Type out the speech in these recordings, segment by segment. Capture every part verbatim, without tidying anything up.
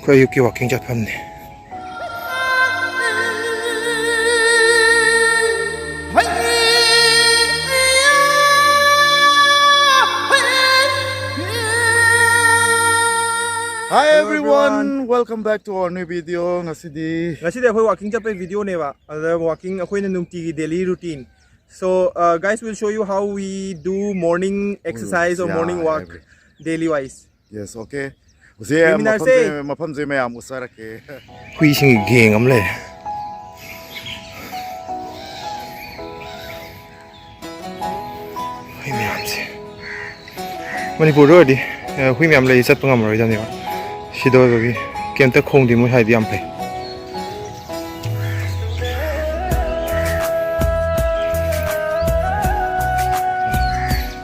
ꯑꯩꯈꯣꯏ ꯑꯌꯨꯛꯀꯤ ꯋꯥꯛꯀꯤꯡ ꯆꯠꯐꯝꯅꯦ꯫ Hi everyone, welcome back to our new video. ꯉꯁꯤꯗꯤ ꯉꯁꯤꯗꯤ ꯑꯩꯈꯣꯏ ꯋꯥꯛꯀꯤꯡ ꯆꯠꯄꯩ ꯚꯤꯗꯤꯑꯣꯅꯦꯕ꯫ ꯑꯗ ꯋꯥꯛꯀꯤꯡ ꯑꯩꯈꯣꯏꯅ ꯅꯨꯡꯇꯤꯒꯤ daily routine. So, uh, guys, we'll show you how we do morning exercise or yeah, morning walk every- daily wise. Yes, okay. ꯍꯧꯖꯤꯛ ꯌꯦꯡꯃꯤꯟꯅꯔꯁꯦ꯫ ꯃꯐꯝꯁꯦ, ꯃꯐꯝꯁꯦ ꯃꯌꯥꯝ ꯎꯠꯆꯔꯛꯀꯦ꯫ ꯍꯨꯏꯁꯤꯡꯒꯤ ꯒꯦꯡ ꯑꯃ ꯂꯩꯔꯦ꯫ ꯍꯨꯏ ꯃꯌꯥꯝꯁꯦ꯫ ꯃꯅꯤꯄꯨꯔꯗ ꯑꯣꯏꯔꯗꯤ, ꯑ, ꯍꯨꯏ ꯃꯌꯥꯝ ꯂꯩ, ꯆꯠꯄ ꯉꯝꯃꯔꯣꯏꯗꯕꯅꯦꯕ꯫ ꯁꯤꯗ ꯑꯣꯏꯕꯒꯤ ꯀꯩꯝꯇ ꯈꯣꯡꯗꯦ, ꯃꯣꯏ ꯁ꯭ꯋꯥꯏꯗꯤ ꯌꯥꯝ ꯐꯩ꯫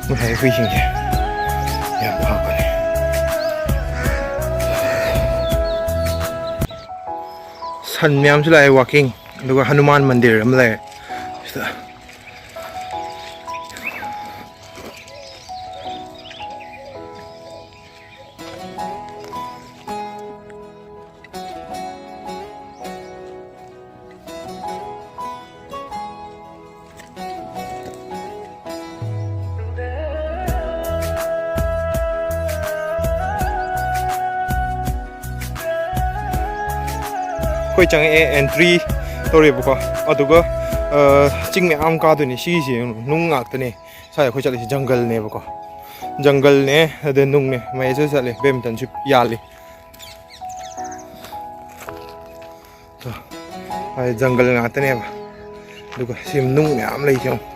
ꯉꯁꯥꯏ ꯍꯨꯏꯁꯤꯡꯁꯦ ꯌꯥꯝ ꯐꯕꯅꯦ꯫ ꯁꯟ ꯃꯌꯥꯝꯁꯨ ꯂꯥꯛꯑꯦ ꯋꯥꯛꯀꯤꯡ, ꯑꯗꯨꯒ ꯍꯅꯨꯃꯥꯟ ꯃꯟꯗꯤꯔ ꯑꯃ ꯂꯩꯔꯦ ꯁꯤꯗ꯫ ꯑꯩꯈꯣꯏ ꯆꯪꯉꯛꯑꯦ, ꯑꯦꯟꯇ꯭ꯔꯤ ꯇꯧꯔꯦꯕꯀꯣ꯫ ꯑꯗꯨꯒ, ꯑ, ꯆꯤꯡ ꯃꯌꯥꯝ ꯀꯥꯗꯣꯏꯅꯦ꯫ ꯁꯤꯒꯤꯁꯦ ꯌꯦꯡꯉꯨ, ꯅꯨꯡ ꯉꯥꯛꯇꯅꯦ꯫ ꯁ꯭ꯋꯥꯏꯗ ꯑꯩꯈꯣꯏ ꯆꯠꯂꯤꯁꯦ ꯖꯪꯒꯜꯅꯦꯕꯀꯣ꯫ ꯖꯪꯒꯜꯅꯦ, ꯑꯗ ꯅꯨꯡꯅꯦ꯫ ꯃꯌꯥꯏꯁꯤꯗ ꯆꯠꯂꯦ, ꯕꯦꯗꯃꯤꯟꯇꯟꯁꯨ ꯌꯥꯜꯂꯤ꯫ ꯇꯣ, ꯑꯩ ꯖꯪꯒꯜ ꯉꯥꯛꯇꯅꯦꯕ꯫ ꯑꯗꯨꯒ ꯁꯤ ꯅꯨꯡ ꯃꯌꯥꯝ ꯂꯩꯁꯦ ꯌꯦꯡꯉꯨ꯫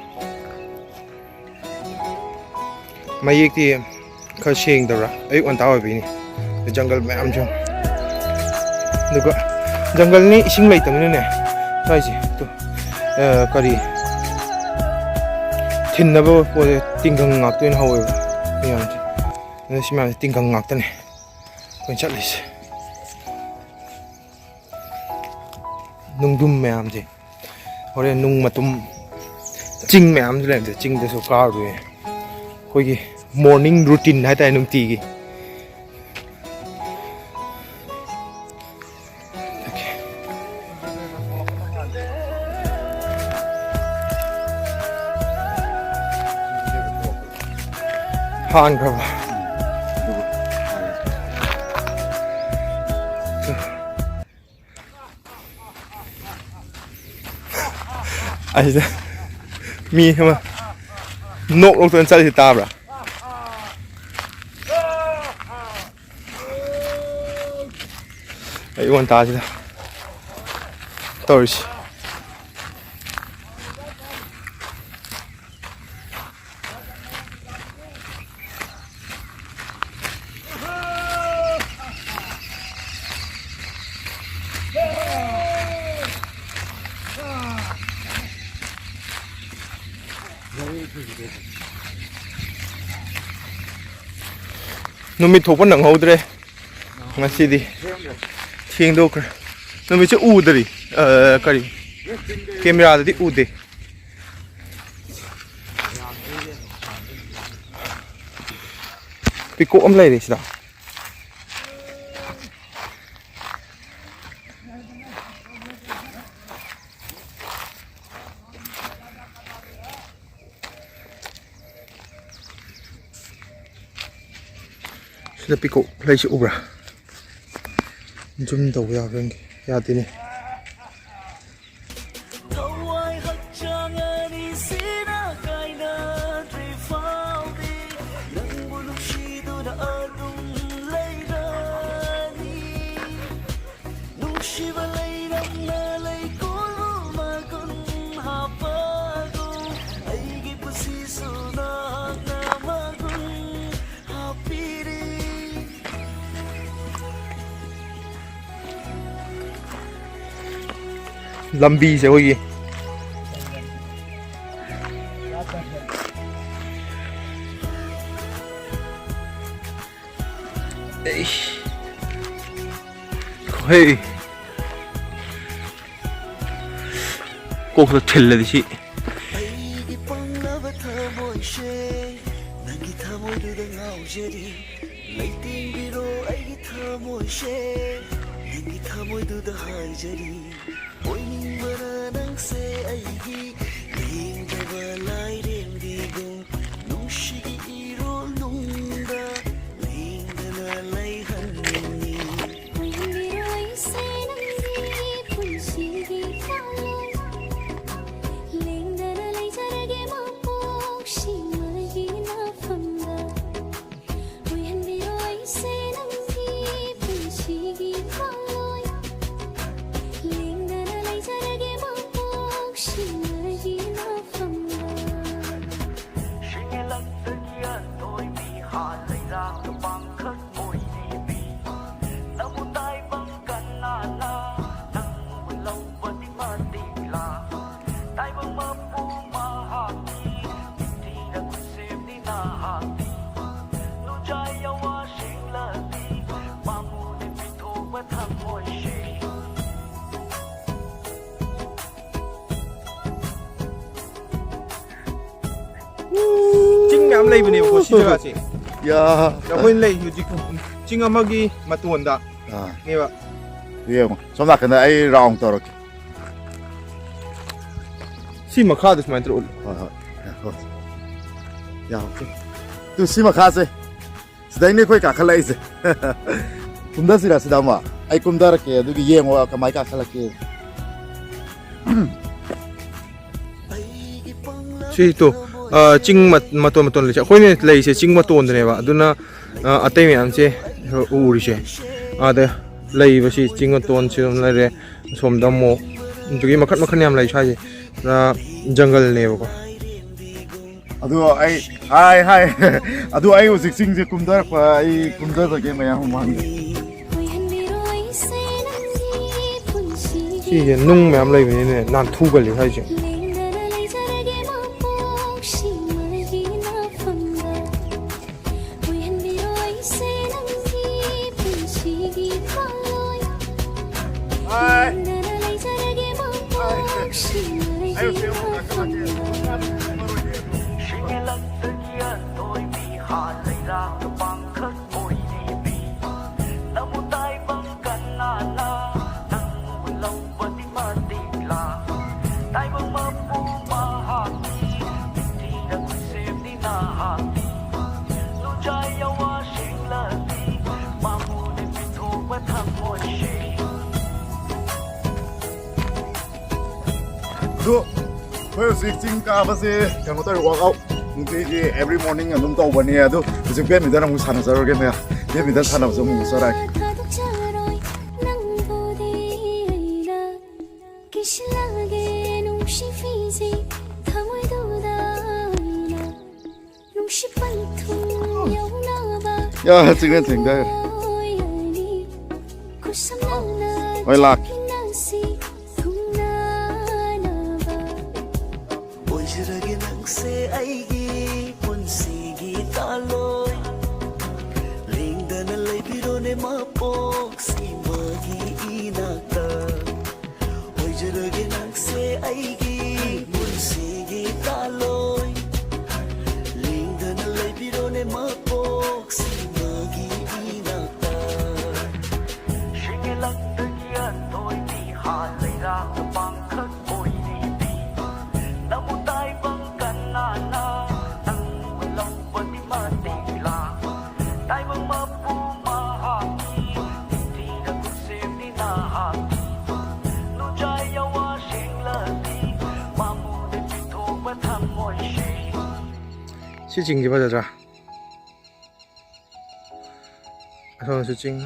ꯃꯌꯦꯛꯇꯤ ꯈꯔ ꯁꯦꯡꯗꯕ꯭ꯔꯥ? ꯑꯌꯨꯛ ꯉꯟꯇꯥ ꯑꯣꯏꯕꯩꯅꯤ꯫ ꯖꯪꯒꯜ ꯃꯌꯥꯝꯁꯦ ꯌꯦꯡꯉꯨ꯫ ꯑꯗꯨꯒ ꯖꯪꯒꯜꯅꯤ, ꯏꯁꯤꯡ ꯂꯩꯇꯕꯅꯤꯅꯅꯦ, ꯁ꯭ꯋꯥꯏꯁꯦ ꯇꯨ, ꯑ, ꯀꯔꯤ, ꯊꯤꯟꯅꯕ ꯄꯣꯠꯁꯦ ꯇꯤꯡꯈꯪ ꯉꯥꯛꯇ ꯑꯣꯏꯅ ꯍꯧꯋꯦꯕ ꯃꯌꯥꯝꯁꯦ꯫ ꯑꯗꯨꯅ ꯁꯤ ꯃꯌꯥꯝꯁꯦ ꯇꯤꯡꯈꯪ ꯉꯥꯛꯇꯅꯦ ꯑꯩꯈꯣꯏꯅ ꯆꯠꯂꯤꯁꯦ꯫ ꯅꯨꯡꯗꯨꯝ ꯃꯌꯥꯝꯁꯦ꯫ ꯍꯣꯔꯦꯟ ꯅꯨꯡ ꯃꯇꯨꯝ, ꯆꯤꯡ ꯃꯌꯥꯝꯁꯨ ꯂꯩꯔꯝꯗꯣꯏ, ꯆꯤꯡꯗꯁꯨ ꯀꯥꯔꯨꯗꯣꯏꯅꯦ꯫ ꯑꯩꯈꯣꯏꯒꯤ morning routine ꯍꯥꯏꯇꯥꯔꯦ, ꯅꯨꯡꯇꯤꯒꯤ꯫ ꯍꯥꯟꯈ꯭ꯔꯕ꯫ ꯑꯁꯤꯗ ꯃꯤ ꯑꯃ ꯅꯣꯛ ꯅꯣꯛꯇꯅ ꯆꯠꯂꯤꯁꯤ ꯇꯥꯕ꯭ꯔꯥ? ꯑꯌꯨꯛ ꯉꯟꯇꯥꯁꯤꯗ ꯇꯧꯔꯤꯁꯤ꯫ ꯅꯨꯃꯤꯠ ꯊꯣꯛꯄ ꯅꯪꯍꯧꯗ꯭ꯔꯦ ꯉꯁꯤꯗꯤ꯫ ꯊꯦꯡꯗꯣꯛꯈ꯭ꯔꯦ꯫ ꯅꯨꯃꯤꯠꯁꯦ ꯎꯗ꯭ꯔꯤ꯫ ꯑ, ꯀꯔꯤ, ꯀꯦꯃꯦꯔꯥꯗꯗꯤ ꯎꯗꯦ꯫ ꯄꯤꯀꯣꯛ ꯑꯃ ꯂꯩꯔꯦ ꯁꯤꯗ꯫ ꯁꯤꯗ ꯄꯤꯀꯣꯛ ꯂꯩꯁꯤ ꯎꯕ꯭ꯔꯥ? ꯖꯨꯝ ꯇꯧꯕ ꯌꯥꯕ꯭ꯔꯥ ꯌꯦꯡꯒꯦ꯫ ꯌꯥꯗꯦꯅꯦ꯫ ꯊꯋꯥꯏ ꯍꯛꯆꯥꯡ ꯑꯅꯤꯁꯤꯅ ꯀꯥꯏꯅꯗ꯭ꯔꯤ ꯐꯥꯎꯗꯤ ꯅꯪꯕꯨ ꯅꯨꯡꯁꯤꯗꯨꯅ ꯑꯗꯨꯝ ꯂꯩꯔꯅꯤ꯫ ꯅꯨꯡꯁꯤꯕ ꯂꯩꯔꯝꯅ ꯂꯩꯀꯣꯜꯕꯨ ꯃꯒꯨꯟ ꯍꯥꯞꯄꯒꯨꯝ ꯑꯩꯒꯤ ꯄꯨꯟꯁꯤꯁꯨ ꯅꯍꯥꯛꯅ ꯃꯒꯨꯟ ꯍꯥꯞꯄꯤꯔꯤ꯫ ꯂꯝꯕꯤꯁꯦ ꯑꯩꯈꯣꯏꯒꯤ꯫ ꯑꯩꯁ꯫ ꯍꯦ꯫ ꯀꯣꯛꯇ ꯊꯤꯜꯂꯗꯤ ꯁꯤ꯫ ꯑꯩꯒꯤ ꯄꯪꯂꯕ ꯊꯃꯣꯏꯁꯦ ꯅꯪꯒꯤ ꯊꯃꯣꯏꯗꯨꯗ ꯉꯥꯎꯖꯔꯤ꯫ ꯂꯩꯇꯦꯡꯕꯤꯔꯣ ꯑꯩꯒꯤ ꯊꯃꯣꯏꯁꯦ ꯅꯪꯒꯤ ꯊꯃꯣꯏꯗꯨꯗ ꯍꯥꯏꯖꯔꯤ꯫ ꯑꯣꯏꯅꯤꯡꯕꯅ ꯅꯪꯁꯦ ꯑꯩꯒꯤ ꯂꯦꯡꯗꯕ ꯂꯥꯏꯔꯦꯝꯕꯤꯒꯨꯝ ꯅꯨꯡꯁꯤꯒꯤ ꯏꯔꯣꯜ ꯂꯩꯕꯅꯦꯕꯀꯣ ꯁꯤ ꯖꯒꯥꯁꯦ꯫ ꯌꯥ꯫ ꯑꯩꯈꯣꯏꯅ ꯂꯩ ꯍꯧꯖꯤꯛ ꯆꯤꯡ ꯑꯃꯒꯤ ꯃꯇꯣꯟꯗ ꯑꯥ, ꯅꯦꯕ꯫ ꯌꯦꯡꯉꯣ, ꯁꯣꯝ ꯅꯥꯀꯟꯗ ꯑꯩ ꯔꯥꯎꯟ ꯇꯧꯔꯛꯀꯦ꯫ ꯁꯤ ꯃꯈꯥꯗ ꯁꯨꯃꯥꯏꯅ ꯇꯧꯔ ꯎꯠꯂꯨ꯫ ꯍꯣꯏ ꯍꯣꯏ, ꯌꯥ, ꯍꯣꯏ꯫ ꯌꯥ, ꯑꯣꯀꯦ꯫ ꯇꯨ, ꯁꯤ ꯃꯈꯥꯁꯦ, ꯁꯤꯗꯩꯅꯦ ꯑꯩꯈꯣꯏ ꯀꯥꯈꯠꯂꯛꯏꯁꯦ꯫ ꯀꯨꯝꯊꯁꯤꯔ ꯁꯤꯗ ꯑꯃ? ꯑꯩ ꯀꯨꯝꯊꯔꯛꯀꯦ, ꯑꯗꯨꯒꯤ ꯌꯦꯡꯉꯣ ꯀꯃꯥꯏ ꯀꯥꯈꯠꯂꯛꯀꯦ꯫ ꯁꯤ ꯇꯣ, ꯑ, ꯆꯤꯡ ꯃꯠ- ꯃꯇꯣꯟ ꯃꯇꯣꯟ ꯂꯩꯁꯦ, ꯑꯩꯈꯣꯏꯅ ꯂꯩꯁꯦ ꯆꯤꯡ ꯃꯇꯣꯟꯗꯅꯦꯕ꯫ ꯑꯗꯨꯅ, ꯑ, ꯑꯇꯩ ꯃꯌꯥꯝꯁꯦ ꯎꯔꯤꯁꯦ꯫ ꯑꯥꯗ ꯂꯩꯕꯁꯤ ꯆꯤꯡ ꯃꯇꯣꯟꯁꯤ ꯑꯗꯨꯝ ꯂꯩꯔꯦ꯫ ꯁꯣꯝꯗ ꯑꯃꯨꯛ ꯑꯗꯨꯒꯤ ꯃꯈꯟ ꯃꯈꯟ ꯌꯥꯝ ꯂꯩ ꯁ꯭ꯋꯥꯏꯁꯦ꯫ ꯄꯨꯔꯥ ꯖꯪꯒꯜꯅꯦꯕꯀꯣ꯫ ꯑꯗꯣ ꯑꯩ, ꯍꯥꯏ ꯍꯥꯏ꯫ ꯑꯗꯣ ꯑꯩ ꯍꯧꯖꯤꯛ ꯆꯤꯡꯁꯦ ꯀꯨꯝꯊꯔꯛꯄ, ꯑꯩ ꯀꯨꯝꯊꯖꯒꯦ ꯃꯌꯥꯝ ꯃꯃꯥꯡꯗ꯫ ꯑꯣꯏꯍꯟꯕꯤꯔꯣ ꯑꯩꯁꯦ ꯅꯪꯒꯤ ꯄꯨꯟꯁꯤꯒꯤ ꯁꯤꯁꯦ ꯅꯨꯡ ꯃꯌꯥꯝ ꯂꯩꯕꯅꯤꯅꯦ, ꯅꯥꯟꯊꯨꯒꯜꯂꯤ ꯍꯥꯏꯁꯦ꯫ ꯂꯦꯡꯗꯅ ꯂꯩꯖꯔꯒꯦ ꯃꯄꯣꯛꯁꯤꯃꯒꯤ ꯅꯐꯝꯗ꯫ ꯑꯣꯏꯍꯟꯕꯤꯔꯣ ꯑꯩꯁꯦ ꯅꯪꯒꯤ ꯄꯨꯟꯁꯤꯒꯤ ꯄꯥꯂꯣꯏ꯫ ꯂꯦꯡꯗꯅ ꯂꯩꯖꯔꯒꯦ ꯃꯄꯣꯛꯁꯤꯃꯒꯤ ꯅꯐꯝꯗ꯫ ꯁꯤꯡꯂꯛꯇꯒꯤ ꯑꯊꯣꯏꯕꯤ ꯍꯥ ꯂꯩꯔꯥꯛ ꯄꯥꯡꯈꯛ ꯑꯣꯏꯔꯤꯕꯤ꯫ ꯅꯃꯨ ꯇꯥꯏꯕꯪ ꯀꯅꯥꯅ ꯅꯪꯕꯨ ꯂꯧꯕꯗꯤ ꯃꯇꯤꯛꯂꯥ? ꯇꯥꯏꯕꯪ ꯃꯄꯨ ꯃꯍꯥꯛꯀꯤ ꯅꯤꯡꯊꯤꯅ ꯈꯨꯠꯁꯦꯝꯅꯤ ꯅꯍꯥꯛꯀꯤ꯫ ꯅꯨꯡꯖꯥꯏ ꯌꯥꯋꯥ ꯁꯦꯡꯂꯕꯤ ꯃꯥꯕꯨꯅ ꯄꯤꯊꯣꯛꯄ ꯊꯃꯣꯏꯁꯦ꯫ ꯑꯗꯨ ꯑꯩꯈꯣꯏ ꯍꯧꯖꯤꯛ ꯆꯤꯡ ꯀꯥꯕꯁꯦ ꯀꯩꯅꯣ ꯇꯧꯔꯦ, ꯋꯥꯛ ꯑꯥꯎꯠ ꯅꯨꯡꯇꯤꯒꯤ ꯑꯦꯕ꯭ꯔꯤ ꯃꯣꯔꯅꯤꯡ ꯑꯗꯨꯝ ꯇꯧꯕꯅꯦ꯫ ꯑꯗꯨ ꯍꯧꯖꯤꯛ ꯕꯦꯠꯃꯤꯟꯇꯟ ꯑꯃꯨꯛ ꯁꯥꯟꯅꯖꯔꯨꯔꯒꯦ ꯃꯌꯥꯝ꯫ ꯕꯦꯠꯃꯤꯟꯇꯟ ꯁꯥꯟꯅꯕꯁꯨ ꯑꯃꯨꯛ ꯆꯠꯂꯛꯑꯒꯦ꯫ ꯊꯥꯗꯣꯛꯆꯔꯣꯏ ꯅꯪꯕꯨꯗꯤ ꯑꯩꯅ꯫ ꯀꯤꯁꯤꯜꯂꯒꯦ ꯅꯨꯡꯁꯤ ꯐꯤꯖꯤ ꯊꯃꯣꯏꯗꯨꯗ ꯑꯩꯅ꯫ ꯅꯨꯡꯁꯤ ꯄꯟꯊꯨꯡ ꯌꯧꯅꯕ ꯌꯥ, ꯆꯤꯡꯅ ꯊꯦꯡꯊꯈ꯭ꯔꯦ꯫ ꯑꯣꯏꯔꯅꯤ꯫ ꯈꯨꯠꯁꯝꯅꯅ ꯍꯣꯏ, ꯂꯥꯛꯀꯦ꯫ ꯆꯠꯃꯤꯟꯅꯁꯤ ꯊꯨꯡꯅꯅꯕ꯫ ꯑꯣꯏꯖꯔꯒꯦ ꯅꯪꯁꯦ ꯑꯩꯒꯤ ꯄꯨꯟꯁꯤꯒꯤ ꯇꯥꯂꯣꯏ꯫ ꯂꯦꯡꯗꯅ ꯂꯩꯕꯤꯔꯣꯅꯦ ꯃꯄꯣꯛꯁꯤꯃꯒꯤ ꯏꯅꯥꯛꯇ꯫ ꯑꯣꯏꯖꯔꯒꯦ ꯅꯪꯁꯦ ꯑꯩꯒꯤ ꯄꯨꯟꯁꯤꯒꯤ ꯇꯥꯂꯣꯏ꯫ ꯂꯦꯡꯗꯅ ꯁꯤ ꯆꯤꯡꯁꯤ ꯐꯖꯗ꯭ꯔꯥ? ꯑꯁꯣꯝꯗꯁꯨ ꯆꯤꯡ꯫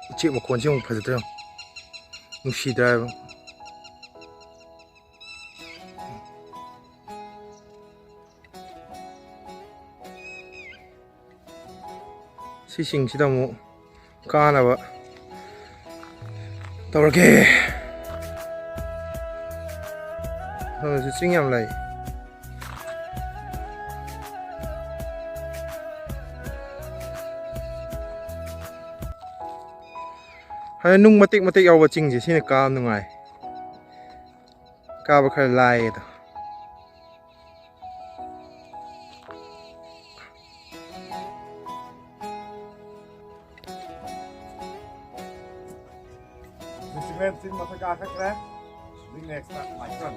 ꯎꯆꯦꯛ ꯃꯈꯣꯟꯁꯤ ꯑꯃꯨꯛ ꯐꯖꯗ꯭ꯔꯥ? ꯅꯨꯡꯁꯤꯗ꯭ꯔꯥ ꯍꯥꯏꯕ? ꯁꯤꯁꯤꯡꯁꯤꯗ ꯑꯃꯨꯛ ꯀꯥꯅꯕ ꯇꯧꯔꯒꯦ꯫ ꯁꯣꯝꯗꯁꯨ ꯆꯤꯡ ꯌꯥꯝ ꯂꯩ꯫ ꯍꯥꯏ, ꯅꯨꯡ ꯃꯇꯦꯛ ꯃꯇꯦꯛ ꯌꯥꯎꯕ ꯆꯤꯡꯁꯦ, ꯁꯤꯅ ꯀꯥꯕ ꯅꯨꯡꯉꯥꯏ꯫ ꯀꯥꯕ ꯈꯔ ꯂꯥꯏꯌꯦ ꯑꯗꯣ꯫ ꯁꯤꯛꯁꯇꯤ ꯁꯚꯦꯟ ꯆꯤꯡ ꯃꯊꯛ ꯀꯥꯈꯠꯈ꯭ꯔꯦ꯫ ꯍꯧꯖꯤꯛ next ꯃꯥꯏꯀ꯭ꯔꯣꯟ꯫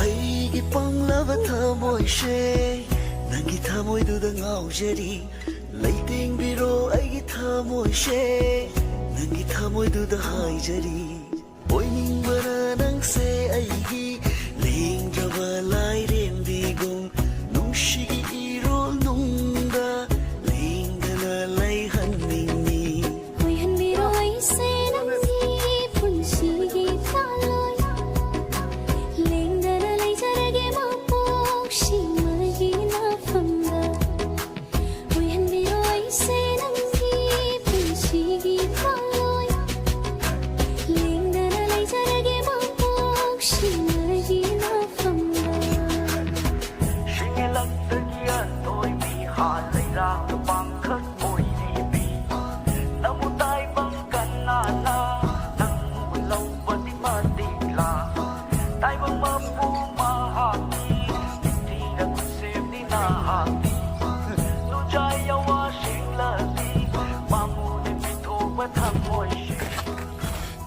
ꯑꯩꯒꯤ ꯄꯪꯂꯕ ꯊꯃꯣꯏꯁꯦ, ꯅꯪꯒꯤ ꯊꯃꯣꯏꯗꯨꯗ ꯉꯥꯎꯖꯔꯤ꯫ ꯂꯩꯇꯦꯡꯕꯤꯔꯣ ꯑꯩꯒꯤ ꯊꯃꯣꯏꯁꯦ, ꯅꯪꯒꯤ ꯊꯃꯣꯏꯗꯨꯗ ꯍꯥꯏꯖꯔꯤ꯫ ꯑꯣꯏꯅꯤꯡꯕꯅ ꯅꯪꯁꯦ ꯑꯩꯒꯤ ꯂꯦꯡꯗ꯭ꯔꯕ ꯂꯥꯏꯔꯦꯝꯕꯤꯒꯨꯝ, ꯅꯨꯡꯁꯤꯒꯤ ꯏꯔꯣꯜ ꯅꯨꯡꯗ ꯂꯦꯡꯗꯅ ꯂꯩꯍꯟꯅꯤꯡꯉꯤ꯫ ꯑꯣꯏꯍꯟꯕꯤꯔꯣ ꯑꯩꯁꯦ ꯅꯪꯒꯤ ꯄꯨꯟꯁꯤꯒꯤ ꯊꯥꯂꯣꯏ, ꯂꯦꯡꯗꯅ ꯂꯩꯖꯔꯒꯦ ꯃꯄꯣꯛꯁꯤꯃꯒꯤ ꯅꯐꯝꯗ꯫ ꯑꯣꯏꯍꯟꯕꯤꯔꯣ ꯑꯩꯁꯦ ꯅꯪꯒꯤ ꯄꯨꯟꯁꯤꯒꯤ ꯊꯥꯂꯣꯏ, ꯂꯦꯡꯗꯅ ꯂꯩꯖꯔꯒꯦ ꯃꯄꯣꯛꯁꯤꯃ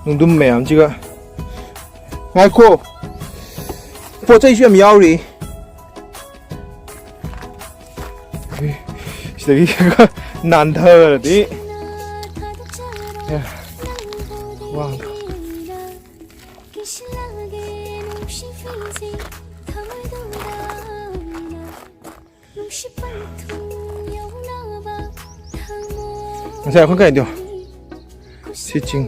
ꯅꯨꯡꯗꯨꯝ ꯃꯌꯥꯝꯁꯤꯒ꯫ ꯉꯥꯏꯈꯣ, ꯄꯣꯠ ꯆꯩꯁꯨ ꯌꯥꯝ ꯌꯥꯎꯔꯤ꯫ ꯁꯤꯗꯒꯤ ꯅꯥꯟꯊꯔꯗꯤ꯫ ꯋꯥ꯫ ꯉꯁꯥꯏ ꯑꯩꯈꯣꯏ ꯀꯥꯏꯗꯣ? ꯁꯤ ꯆꯤꯡ꯫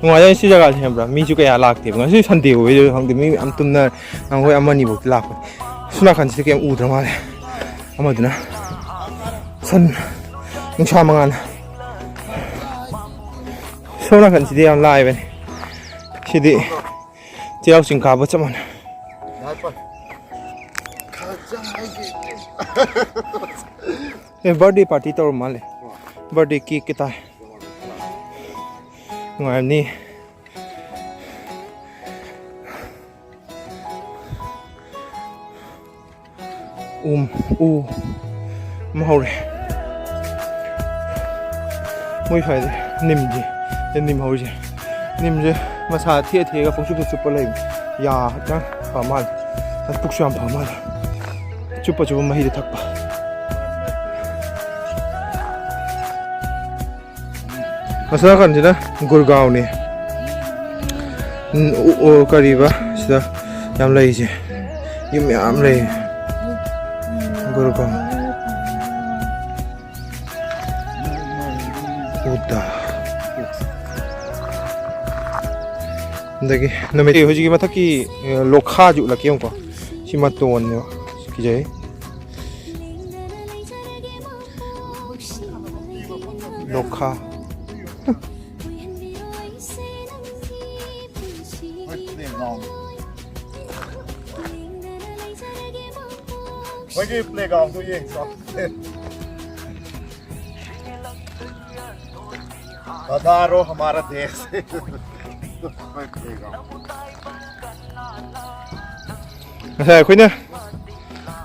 ꯅꯨꯡꯉꯥꯏꯖꯩ ꯁꯤ ꯖꯒꯥꯁꯦ, ꯈꯪꯕ꯭ꯔꯥ? ꯃꯤꯁꯨ ꯀꯌꯥ ꯂꯥꯛꯇꯦꯕ꯫ ꯉꯁꯤ ꯁꯟꯗꯦ ꯑꯣꯏꯕꯩꯔ ꯈꯪꯗꯦ, ꯃꯤ ꯃꯌꯥꯝ ꯇꯨꯝꯅ꯫ ꯅꯍꯥꯟꯈꯣꯏ ꯑꯃ ꯑꯅꯤꯐꯧꯗꯤ ꯂꯥꯛꯄꯅꯤ꯫ ꯁꯣꯝ ꯅꯥꯀꯟꯁꯤꯗꯤ ꯀꯩꯝ ꯎꯗ꯭ꯔ ꯃꯥꯜꯂꯦ꯫ ꯑꯃꯗꯨꯅ ꯁꯟ, ꯅꯨꯡꯁꯥ ꯃꯉꯥꯜ꯫ ꯁꯣꯝ ꯅꯥꯀꯟꯁꯤꯗꯤ ꯌꯥꯝ ꯂꯥꯛꯑꯦꯕꯅꯤ꯫ ꯁꯤꯗꯤ ꯆꯩꯔꯥꯎ ꯆꯤꯡ ꯀꯥꯕ ꯆꯞ ꯃꯥꯟꯅꯩ꯫ ꯑꯦ, ꯕꯥꯔꯗꯦ ꯄꯥꯔꯇꯤ ꯇꯧꯔ ꯃꯥꯜꯂꯦ꯫ ꯕꯥꯔꯗꯦ ꯀꯦꯛ ꯀꯦꯛ ꯇꯥꯏ꯫ ꯅꯨꯡꯉꯥꯏꯔꯝꯅꯤ꯫ ꯎꯝ, ꯎ ꯑꯃ ꯍꯧꯔꯦ꯫ ꯃꯣꯏ ꯁ꯭ꯋꯥꯏꯗ ꯅꯤꯝꯁꯦ, ꯅꯤꯝ ꯍꯧꯔꯤꯁꯦ꯫ ꯅꯤꯝꯁꯦ ꯃꯁꯥ ꯊꯦꯛꯑ ꯊꯦꯛꯑꯒ ꯄꯪꯆꯨꯞꯇ ꯆꯨꯞꯄ ꯂꯩꯕ꯫ ꯌꯥ ꯍꯛꯆꯥꯡ ꯐ ꯃꯥꯜꯂꯦ꯫ ꯄꯨꯛꯁꯨ ꯌꯥꯝ ꯐ ꯃꯥꯜꯂꯦ꯫ ꯆꯨꯞꯄ ꯆꯨꯞꯄ ꯃꯍꯤꯗꯣ ꯊꯛꯄ꯫ ꯑꯁꯣꯝ ꯅꯥꯀꯟꯁꯤꯅ ꯒꯨꯔꯒꯥꯎꯅꯤ꯫ ꯎꯝ, ꯎ-, ꯎ-, ꯀꯔꯤꯕ ꯁꯤꯗ ꯌꯥꯝ ꯂꯩꯔꯤꯁꯦ? ꯌꯨꯝ ꯃꯌꯥꯝ ꯂꯩ꯫ ꯒꯨꯔꯒꯥꯎ꯫ ꯎꯗ꯫ ꯑꯗꯒꯤ ꯅꯨꯃꯤꯠ ꯍꯧꯖꯤꯛꯀꯤ ꯃꯊꯛꯀꯤ, ꯑ, ꯂꯣꯈꯥꯁꯤ ꯎꯠꯂꯛꯀꯦ ꯌꯦꯡꯉꯨꯀꯣ꯫ ꯁꯤ ꯃꯇꯣꯟꯅꯦꯕ꯫ ꯀꯤꯖꯩ꯫ ꯅꯣꯈꯥ꯫ ꯃꯣꯏꯒꯤ ꯄ꯭ꯂꯦꯒ꯭ꯔꯥꯎꯟꯗꯣ ꯌꯦꯡꯁꯤ꯫ ꯄꯙꯥꯔꯣ ꯍꯃꯥꯔꯥ ꯗꯦꯁ꯫ ꯉꯁꯥꯏ ꯑꯩꯈꯣꯏꯅ,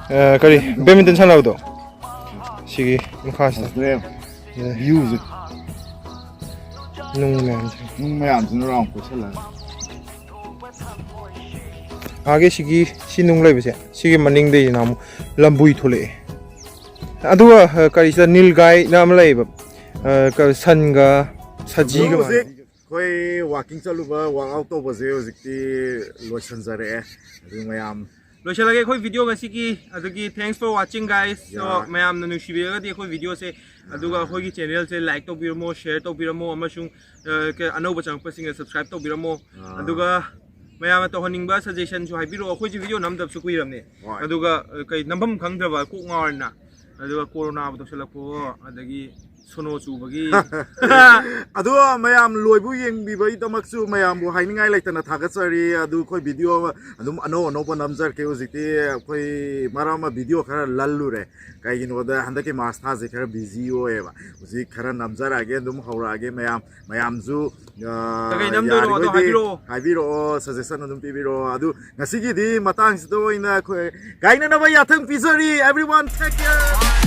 ꯑ, ꯀꯔꯤ, ꯕꯦꯗꯃꯤꯟꯇꯟ ꯁꯥꯟꯅꯕꯗꯣ, ꯁꯤꯒꯤ ꯃꯈꯥꯁꯤꯗ꯫ ꯐꯖꯗ꯭ꯔꯦ꯫ ꯑ, ꯚ꯭ꯌꯨꯁꯦ꯫ ꯅꯨꯡ ꯃꯌꯥꯝꯁꯦ꯫ ꯅꯨꯡ ꯃꯌꯥꯝꯁꯤꯅ ꯔꯥꯎꯟ ꯀꯣꯏꯁꯜꯂꯒ꯫ ꯑꯥꯒꯤ ꯁꯤꯒꯤ, ꯁꯤ ꯅꯨꯡ ꯂꯩꯕꯁꯦ, ꯁꯤꯒꯤ ꯃꯅꯤꯡꯗꯩꯁꯤꯅ ꯑꯃꯨꯛ ꯂꯝꯕꯨꯏ ꯊꯣꯛꯂꯛꯑꯦ꯫ ꯑꯗꯨꯒ, ꯑ, ꯀꯔꯤꯁꯤꯗ ꯅꯤꯜꯒꯥꯏꯅ ꯑꯃ ꯂꯩꯌꯦꯕ꯫ ꯑ, ꯀ-, ꯁꯟꯒ ꯁꯖꯤꯒ ꯍꯧꯖꯤꯛ ꯃꯥꯟꯅꯩ꯫ ꯑꯩꯈꯣꯏ ꯋꯥꯀꯤꯡ ꯆꯠꯂꯨꯕ, ꯋꯥꯛ ꯑꯥꯎꯠ ꯇꯧꯕꯁꯦ ꯍꯧꯖꯤꯛꯇꯤ ꯂꯣꯏꯁꯤꯟꯖꯔꯛꯑꯦ꯫ ꯑꯗꯨ ꯃꯌꯥꯝ ꯂꯣꯏꯁꯤꯜꯂꯒꯦ ꯑꯩꯈꯣꯏ ꯚꯤꯗꯤꯑꯣ ꯉꯁꯤꯒꯤ꯫ ꯑꯗꯨꯒꯤ thanks for watching, guys꯫ So, ꯌꯥ꯫ ꯃꯌꯥꯝꯅ ꯅꯨꯡꯁꯤꯕꯤꯔꯒꯗꯤ ꯑꯩꯈꯣꯏ ꯚꯤꯗꯤꯑꯣꯁꯦ, ꯑꯗꯨꯒ ꯑꯩꯈꯣꯏꯒꯤ ꯆꯦꯅꯦꯜꯁꯦ ꯂꯥꯏꯛ ꯇꯧꯕꯤꯔꯝꯃꯣ, ꯁꯤꯌꯔ ꯇꯧꯕꯤꯔꯝꯃꯣ, ꯑꯃꯁꯨꯡ, ꯑ, ꯀ-, ꯑꯅꯧꯕ ꯆꯪꯉꯛꯄꯁꯤꯡꯅ ꯁꯕꯁꯀ꯭ꯔꯥꯏꯕ ꯇꯧꯕꯤꯔꯝꯃꯣ꯫ ꯑꯥ꯫ ꯑꯗꯨꯒ ꯃꯌꯥꯝꯅ ꯇꯧꯍꯟꯅꯤꯡꯕ ꯁꯖꯦꯁꯟꯁꯨ ꯍꯥꯏꯕꯤꯔꯛꯑꯣ꯫ ꯑꯩꯈꯣꯏꯁꯨ ꯚꯤꯗꯤꯑꯣ ꯅꯝꯗꯕꯁꯨ ꯀꯨꯏꯔꯕꯅꯦ꯫ ꯍꯣꯏ꯫ ꯑꯗꯨꯒ, ꯑ, ꯀꯩ ꯅꯝꯐꯝ ꯈꯪꯗ꯭ꯔꯕ, ꯀꯣꯛ ꯉꯥꯎꯔꯦꯅ꯫ ꯑꯗꯨꯒ ꯀꯣꯔꯣꯅꯥꯕꯨ ꯇꯧꯁꯜꯂꯛꯄꯣ, ꯑꯗꯒꯤ ꯁꯣꯅꯣ ꯆꯨꯕꯒꯤ꯫ ꯑꯗꯣ ꯃꯌꯥꯝ ꯂꯣꯏꯕꯨ ꯌꯦꯡꯕꯤꯕꯒꯤꯗꯃꯛꯁꯨ ꯃꯌꯥꯝꯕꯨ ꯍꯥꯏꯅꯤꯡꯉꯥꯏ ꯂꯩꯇꯅ ꯊꯥꯒꯠꯆꯔꯤ꯫ ꯑꯗꯨ ꯑꯩꯈꯣꯏ ꯚꯤꯗꯤꯑꯣ ꯑꯗꯨꯝ ꯑꯅꯧ ꯑꯅꯧꯕ ꯅꯝꯖꯔꯛꯀꯦ꯫ ꯍꯧꯖꯤꯛꯇꯤ ꯑꯩꯈꯣꯏ ꯃꯔꯛ ꯑꯃ ꯚꯤꯗꯤꯑꯣ ꯈꯔ ꯂꯜꯂꯨꯔꯦ, ꯀꯩꯒꯤꯅꯣꯗ ꯍꯟꯗꯛꯀꯤ ꯃꯥꯔꯁ ꯊꯥꯁꯦ ꯈꯔ ꯕꯤꯖꯤ ꯑꯣꯏꯌꯦꯕ꯫ ꯍꯧꯖꯤꯛ ꯈꯔ ꯅꯝꯖꯔꯛꯑꯒꯦ, ꯑꯗꯨꯝ ꯍꯧꯔꯛꯑꯒꯦ꯫ ꯃꯌꯥꯝ, ꯃꯌꯥꯝꯁꯨ, ꯑ, ꯀꯩꯀꯩ ꯅꯝꯗꯣꯏꯅꯣ ꯑꯗꯣ ꯌꯥꯔꯤꯈꯩꯗꯤ ꯍꯥꯏꯕꯤꯔꯛꯑꯣ꯫ ꯍꯥꯏꯕꯤꯔꯛꯑꯣ, ꯁꯖꯦꯁꯟ ꯑꯗꯨꯝ ꯄꯤꯕꯤꯔꯛꯑꯣ꯫ ꯑꯗꯨ ꯉꯁꯤꯒꯤꯗꯤ ꯃꯇꯥꯡꯁꯤꯗ ꯑꯣꯏꯅ ꯑꯩꯈꯣꯏ ꯀꯥꯏꯅꯅꯕ ꯌꯥꯊꯪ ꯄꯤꯖꯔꯤ꯫ Everyone, take care.